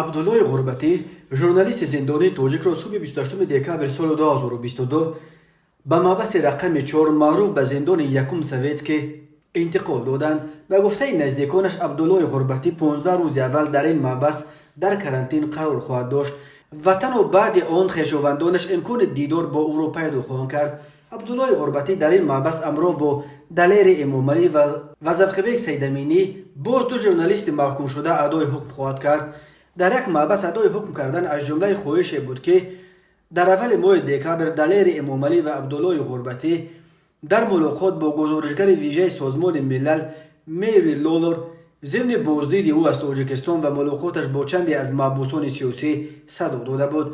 Абдуллои Ғурбатӣ, журналисти зиндонии тоҷикро, субҳи 28 декабри соли 2022 ба маҳбаси рақами 4, маъруф ба зиндони якум советский, интиқол доданд. Ба гуфтаи наздиконаш, Абдуллои Ғурбатӣ 15 рӯзи аввал дар ин маҳбас дар карантин қарор хоҳад дошт ва танҳо баъди он хешовандонаш имкони дидор бо ӯро пайдо хоҳанд кард. Абдуллои Ғурбатӣ дар ин маҳбас ҳамроҳ бо Далери Эмомалӣ ва Завқибек Сайдаминӣ, боз ду журналисти маҳкумшуда, адои ҳукм хоҳад кард. Дар як маҳбас адои ҳукм кардан аз ҷумлаи хоҳише буд, ки дар аввали моҳи декабр Далери Эмомалӣ ва Абдуллои Ғурбатӣ дар мулоқот бо гузоришгари вижаи Созмони Милал Мери Лолор зимни боздиди ӯ аз Тоҷикистон ва мулоқоташ бо чанде аз маҳбусони сиёсӣ садо дода буд.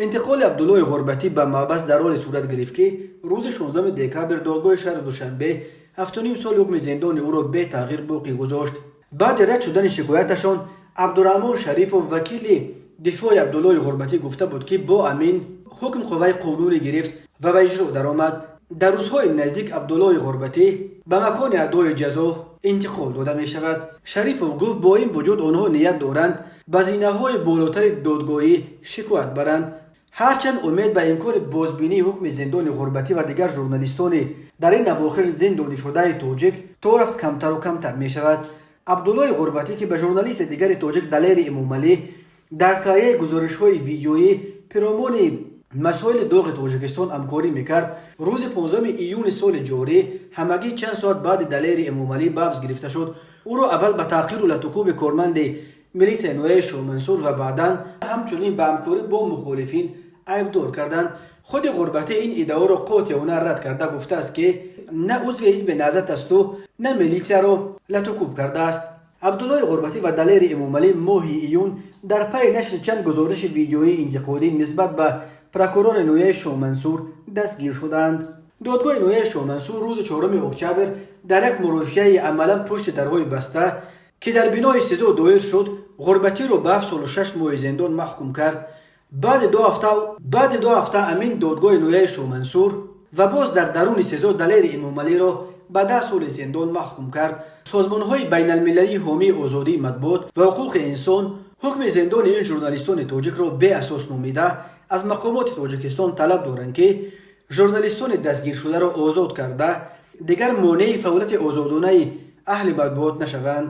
Интиқоли Абдуллои Ғурбатӣ ба маҳбас дар ҳоле сурат гирифт, ки рӯзи 16 декабр додгоҳи шаҳри Душанбе 7,5 соли ҳукми зиндони ӯро бетағйир боқӣ гузошт. Баъди рад шудани шикояташон, Абдураҳмон Шарипов, вакили дифои Абдуллои Ғурбатӣ, гуфта буд, ки бо ҳамин ҳукм қувваи қонунӣ гирифт ва ба иҷро даромад. Дар рӯзҳои наздик Абдуллои Ғурбатӣ ба макони адои ҷазо интиқол дода мешавад. Шарипов гуфт, бо ин вуҷуд онҳо ният доранд ба зинаҳои болотари додгоҳӣ шикоят баранд. Ҳарчанд умед ба имкони бозбинии ҳукми зиндони Ғурбатӣ ва дигар журналистони дар ин авохир зиндонишудаи тоҷик то рафт камтару камтар мешавад. Абдуллои Ғурбатӣ, ки ба журналисти дигари тоҷик Далери Эмомалӣ дар таҳияи гузоришҳои видеоӣ пиромони масоили доғи Тоҷикистон ҳамкорӣ мекард, рӯзи 15 июни соли ҷорӣ, ҳамагӣ чанд соат баъди Далери Эмомалӣ, ба ҳабс гирифта шуд. Ӯро аввал ба таҳқиру латукӯби корманди милитсияи ноҳияи Шоҳмансур ва баъдан ҳамчунин ба ҳамкорӣ бо мухолифин айбдор карданд. Худи Ғурбатӣ ин иддаоро қотеона рад карда, гуфтааст, ки на узви ҳизби Наҳзат асту на милитсияро латукӯб кардааст. Абдуллои Ғурбатӣ ва Далери Эмомалӣ моҳи июн дар пайи нашри чанд гузориши видеоии интиқодӣ нисбат ба прокурори ноҳияи Шоҳмансур дастгир шуданд. Додгоҳи ноҳияи Шоҳмансур рӯзи 4 октябр дар як мурофиаи амалан пушти дарҳои баста, ки дар бинои СИЗО доир шуд, Ғурбатиро ба 7 солу 6 моҳи зиндон маҳкум кард. Баъди 2 ҳафта ҳамин додгоҳи ноҳияи Шоҳмансур ва боз дар даруни СИЗО Далери Эмомалиро ба 10 соли зиндон маҳкум кард. Созмонҳои байналмилалии ҳомии озодии матбуот ва ҳуқуқи инсон ҳукми зиндони ин журналистони тоҷикро беасос номида, аз мақомоти Тоҷикистон талаб доранд, ки журналистони дастгиршударо озод карда, дигар монеи фаъолияти озодонаи аҳли матбуот нашаванд.